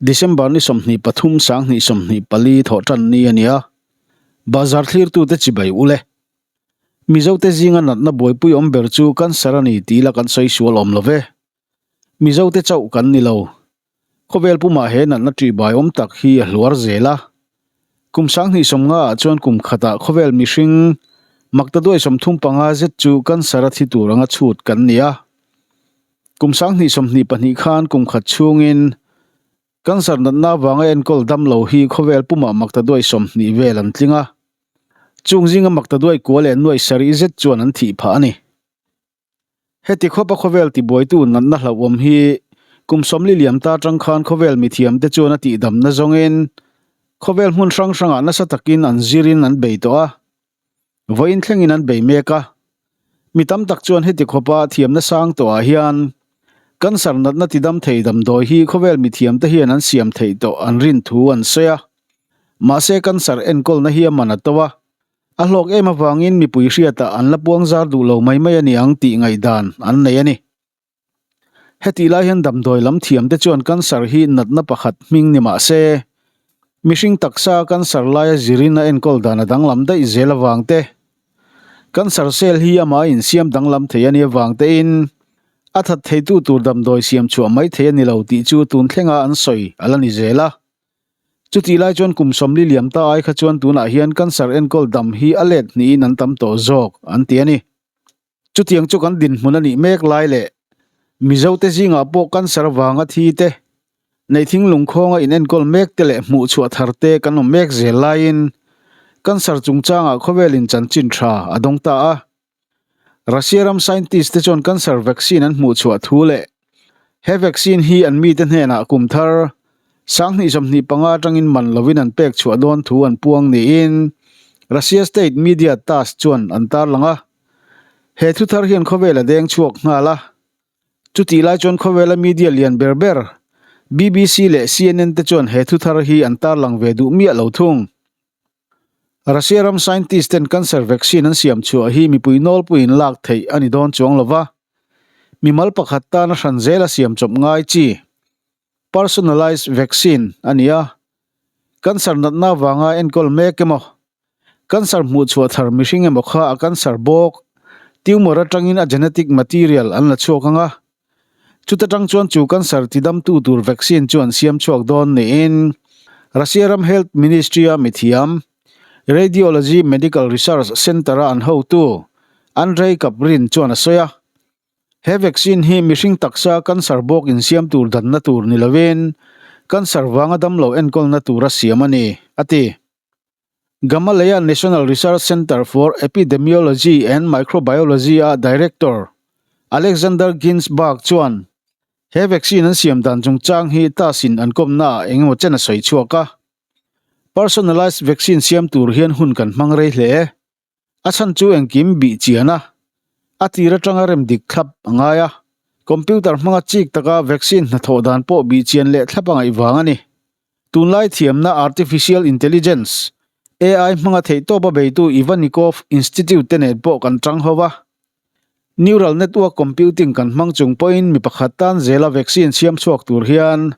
December ni 23 2024 thawhtan ni a ni a, bazar thlirtute chibai ule. Mizote zinga natna buaipui awm ber chu cancer a ni tih la kan sawi sual awm lo ve. Mizote chauh kan ni lo. Khawvel pumah he natna ṭihbai awm tak hi a hluar zel a. Kum 2050 ah chuan kum khatah khawvel mihring maktaduai 35 zet chu cancer a thi tur anga chhut kan ni a. Kum 2022 khan kum khat chhungin cancer natna avanga enkawl dam lo hi khawvel pumah maktaduai 20 vel an tling a. Chung zinga maktaduai kua leh nuai sarih zet chuan an thih phah a ni. Heti khawpa khawvel tibuaitu natna hlauhawm hi kum 40 liam ta atang khan khawvel mithiamte chuan a tihdamna zawngin khawvel hmun hrang hrangah nasa takin an zirin an bei tawh a. Vawiin thlengin an bei mek a. Mi tam tak chuan heti khawpa thiamna sang tawhah hian cancer natna tidam thei damdawi hi khawvel mithiamte hian an siam theih tawh an rin thu an sawi a. Mahse cancer enkawlna hi a man a to a, a hlawk em avangin mipui hriatah an la puang zar duh lo mai mai a ni ang tih ngaihdan an nei a ni. Hetih lai hian damdawi lam thiamte chuan cancer hi natna pakhat hming ni mah se, mihring taksa cancer laia zirin a enkawl dan a danglam daih zel avang te, cancer cell hi amah a insiam danglam thei a nih avang tein a that theitu tur damdawi siam chhuah mai thei a ni lo tih chu tun thlenga an sawi a la ni zel a. Chutih lai chuan kum 40 liam ta ai kha chuan tunah hian cancer enkawl dam hi a let hnihin an tam tawh zawk an ti a ni. Chutiang chu kan dinhmun a nih mek lai leh Mizote zingah pawh cancer vanga thi te, neihthing lungkhawnga inenkawl mek te leh hmuh chhuah thar te kan awm mek zel laiin cancer chungchangah khawvelin chanchin tha a dawng ta a. Russia ram scientist te chuan cancer vaccine an hmuh chhuah thu leh he vaccine hi an mite hnenah kum thar 2025 atangin man lovin an pek chhuah dawn thu an puang niin Russia state media TASS chuan an tarlang a. He thu thar hian khawvel a deng chhuak nghal a. Chutih lai chuan khawvela media lian ber ber BBC leh CNN te chuan he thu thar hi an tarlang ve duh miah lo thung. Russia ram scientist ten cancer vaccine an siam chhuah hi mipui nawlpuiin lak theih a ni dawn chuang lova. Mimal pakhat tana hran zela siam chawp ngai chi personalized vaccine a ni a. Cancer natna avanga enkawl mek emaw Cancer hmuh chhuah thar mihring emaw kha a cancer bawk, tumor atangin a genetic material an la chhuak ang a. Chuta tang chuan chu cancer tidamtu tur vaccine chu an siam chhuak dawn niin Russia ram Health Ministry-a mithiam, Radiology Medical Research Centre-a an hotu Andrei Kaprin chuan a sawi a. He vaccine hi mihring taksa cancer bawk insiam tur danna tur ni lovin cancer vanga damlo enkawlna tura siam a ni, a ti. Gamaleya National Research Center for Epidemiology and Microbiology a Director Alexander Gintsburg chuan he vaccine an siam dan chungchang hi TASS in an kawmnaah eng emaw chen a sawi chhuak a. Personalized vaccine siam tur hian hun kan hmang rei hle. A chhan chu engkim bih chian a, a tir atanga rem dik thlap a ngai a. Computer hmanga chik taka vaccine hnathawh dan pawh bih chian leh thlap a ngaih vang a ni. Tunlai thiamna Artificial Intelligence, AI, hmanga theihtawpa beitu Ivannikov Institute te nen pawh kan tang ho va. Neural Network Computing kan hmang chung pawhin mi pakhat tan zela vaccine siam chhuak tur hian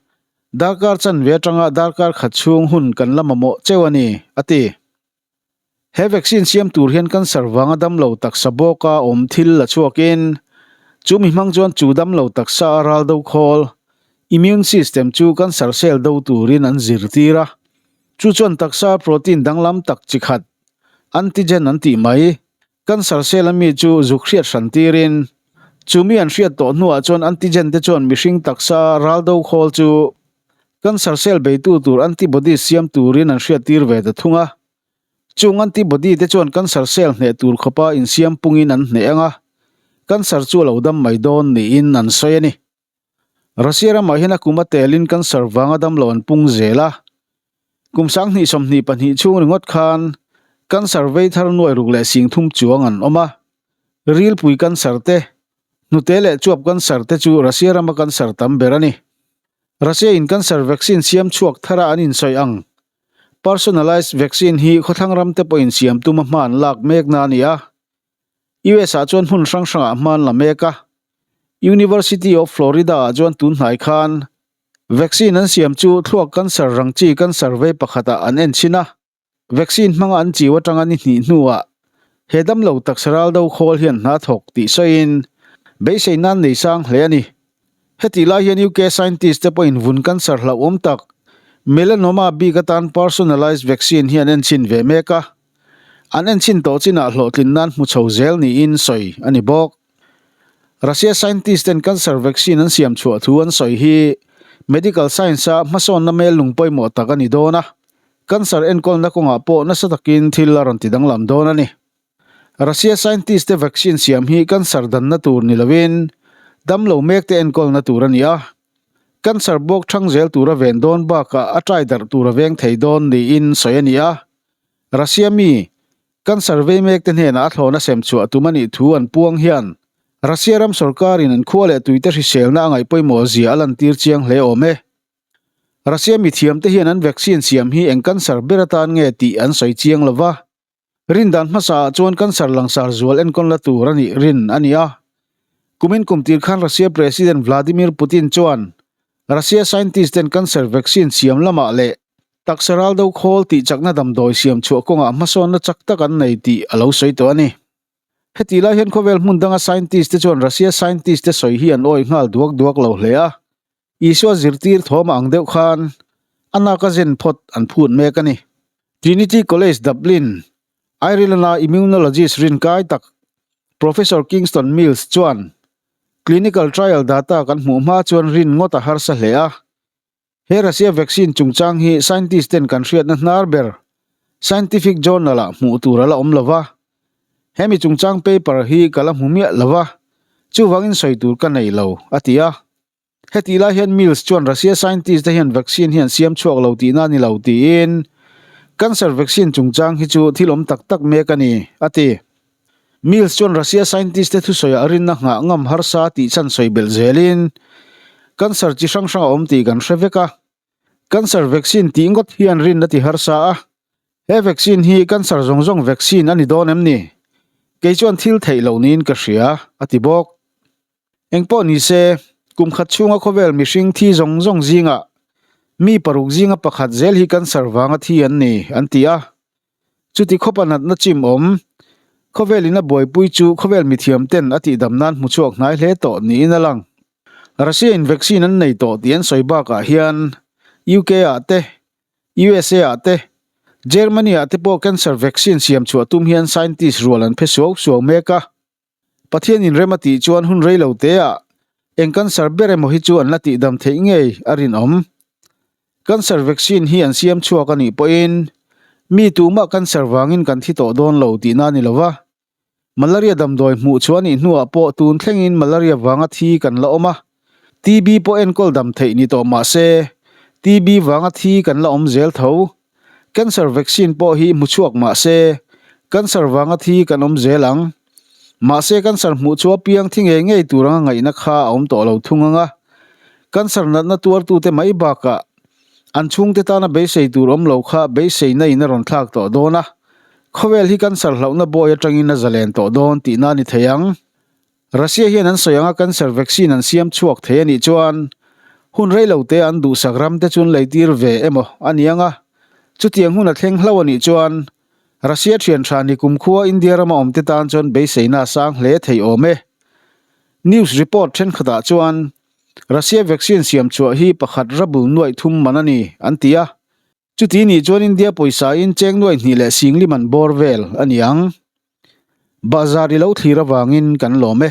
darkar chanve atanga darkar khat chhung hun kan la mamawh cheu a ni, a ti. He vaccine siam tur hian cancer vanga damlo taksa bawka awm thil la chhuakin, chu mi hmang chuan chu damlo taksa a ral do khawl, immune system, chu cancer cell do turin an zirtir a. Chu chuan taksa protein danglam tak chi khat, antigen an tih mai, cancer cell a mi chu zuk hriat hran tirin, chu mi an hriat tawh hnuah chuan antigen te chuan mihring taksa ral do khawl chu cancer cell beitu tur antibodies siam turin an hriattir ve ta thung a. Chung antibody te chuan cancer cell hneh tur khawpa insiam pungin an hneh ang a, cancer chu a lo dam mai dawn niin an sawi a ni. Russia ramah hian a kum a telin cancer vanga damlo an pung zel a. Kum 2022 chhung ringawt khan cancer vei thar nuai ruk leh sing thum chuang an awm a. Rilpui cancer te, hnute leh chuap cancer te chu Russia rama cancer tam ber a ni. Russia in cancer vaccine siam chhuak thara an insawi ang. Personalized vaccine hi khawthlang ram te pawhin siam tuma hma an lak mekna a ni a. US ah chuan hmun hrang hrangah hma an la mek a. University of Florida ah chuan tun hnai khan Vaccine an siam chu thluak cancer rang chi cancer vei pakhatah an en chhin a. Vaccine hmanga an chiu atanga ni hnih hnuah he damlo taksa ral do khawl hian hna thawk tih sawiin beisei nan nei sang hle a ni. Hetih lai hian UK scientist te pawhin vun cancer hlauhawm tak melanoma bik atan personalized vaccine hi an en chhin ve mek a. An en chhin tawh chinah hlawhtlin nan hmu chho zel niin sawi a ni bawk. Russia scientist ten cancer vaccine an siam chhuah thu an sawi hi medical science a hmasawnna mel lung pawimawh tak a ni dawn a, cancer enkawlna kawngah pawh nasa takin thil a rawn ti danglam dawn a ni. Russia scientist te vaccine siam hi cancer danna tur ni lovin damlo mek te enkawlna tur a ni a, cancer bawk thang zel tura ven dawn bakah a tai darh tur a veng thei dawn niin sawi a ni a. Russia mi cancer vei mek te hnenah a thlawna sem chhuah tum a nih thu an puang hian Russia ram sorkarin an khua leh tuite hriselna a ngaih pawimawh zia a lantir chiang hle awm e. Russia mithiam te hian an vaccine siam hi eng cancer ber atan nge tih an sawi chiang lo va. Rindan hmasa ah chuan cancer langsar zual enkawl la tur a nih rin a ni a. Kumin kum tir khan Russia President Vladimir Putin chuan Russia scientist ten cancer vaccine siam lamah leh taksa ral do khawl tih chakna damdawi siam chhuah kawngah hmasawnna chak tak an nei tih a lo sawi tawh a ni. Hetih lai hian khawvel hmun danga scientist te chuan Russia scientist te sawi hi an awih nghal duak duak lo hle a. Isua zirtir thawm a ang deuh khan a naka zen phawt an phut mek a ni. Trinity College Dublin, Ireland-a immunologist rinkai tak Professor Kingston Mills chuan clinical trial data kan hmuh hma chuan rin ngawt a harsa hle a. He Russia vaccine chungchang hi scientist ten kan hriatna hnar ber scientific journal ah hmuh tur a la awm lo va. Hemi chungchang paper hi ka la hmu miah lo va, chuvangin sawi tur ka nei lo, a ti a. Hetih lai hian Mills chuan Russia scientist te hian vaccine hi an siam chhuak lo tihna a ni lo tiin cancer vaccine chungchang hi chu thil awm tak tak mek a ni, a ti. Mills chuan Russia scientist te thusawiah rinna nghah ngam harsa tih chhan sawi belh zelin, Cancer chi hrang hrang a awm tih kan hre vek a. Cancer vaccine tih ngawt hian rinna ti harsa a. He vaccine hi cancer zawng zawng vaccine a ni dawn em ni? Kei chuan thil theih loh niin ka hria, a ti bawk. Engpawh ni se, kum khat chhunga khawvel mihring thi zawng zawng zingah mi paruk zinga pakhat zel hi cancer vanga thi an ni, an ti a. Chuti khawpa natna chim awm, khawvel in a buaipui chu khawvel mithiam ten a tihdam nan hmu chhuak hnai hle tawh niin a lang. Russia in vaccine an nei tawh tih an sawi bakah hian UK ah te, USA ah te, Germany ah te pawh cancer vaccine siam chhuah tum hian scientist rual an phe suau suau mek a. Pathian in rem a tih chuan hun rei lo te ah eng cancer ber emaw hi chu an la tihdam theih ngei a rinawm. Cancer vaccine hi an siam chhuak a nih pawhin mi tumah cancer vangin kan thi tawh dawn lo tihna a ni lo va. Malaria damdawi hmuh chhuah a nih hnuah pawh tun thlengin malaria vanga thi kan la awm a. TB pawh enkawl dam theih ni tawh mah se TB vanga thi kan la awm zel tho. Cancer vaccine pawh hi hmu chhuak mah se, cancer vanga thi kan awm zel ang. Mahse cancer hmuh chu apiang thi ngei ngei tur anga ngaihna kha a awm tawh lo thung ang a. Cancer natna tuartute mai bakah an chhungte tana beisei tur awm lo kha beiseina in a rawn thlak tawh dawn a. Khawvel hi cancer hlauhna bawi atangin a zalen tawh dawn tihna a ni thei ang. Russia hian an sawi anga cancer vaccine an siam chhuak thei a nih chuan hun rei lo te an duhsak ram te chu an leitir ve emaw a ni ang a, chutiang hun a thleng hlo a nih chuan Russia thian tha ni kumkhua India rama awm te tan chuan beiseina a sang hle thei awm e. News report thenkhatah chuan Russia vaccine siam chhuah hi pakhat ruble nuaih thum man a ni an ti a, chuti nih chuan India pawisa in cheng nuaih hnih leh singli man bawr vel a ni ang. Bahzar i lo thlir avangin kan lawm e.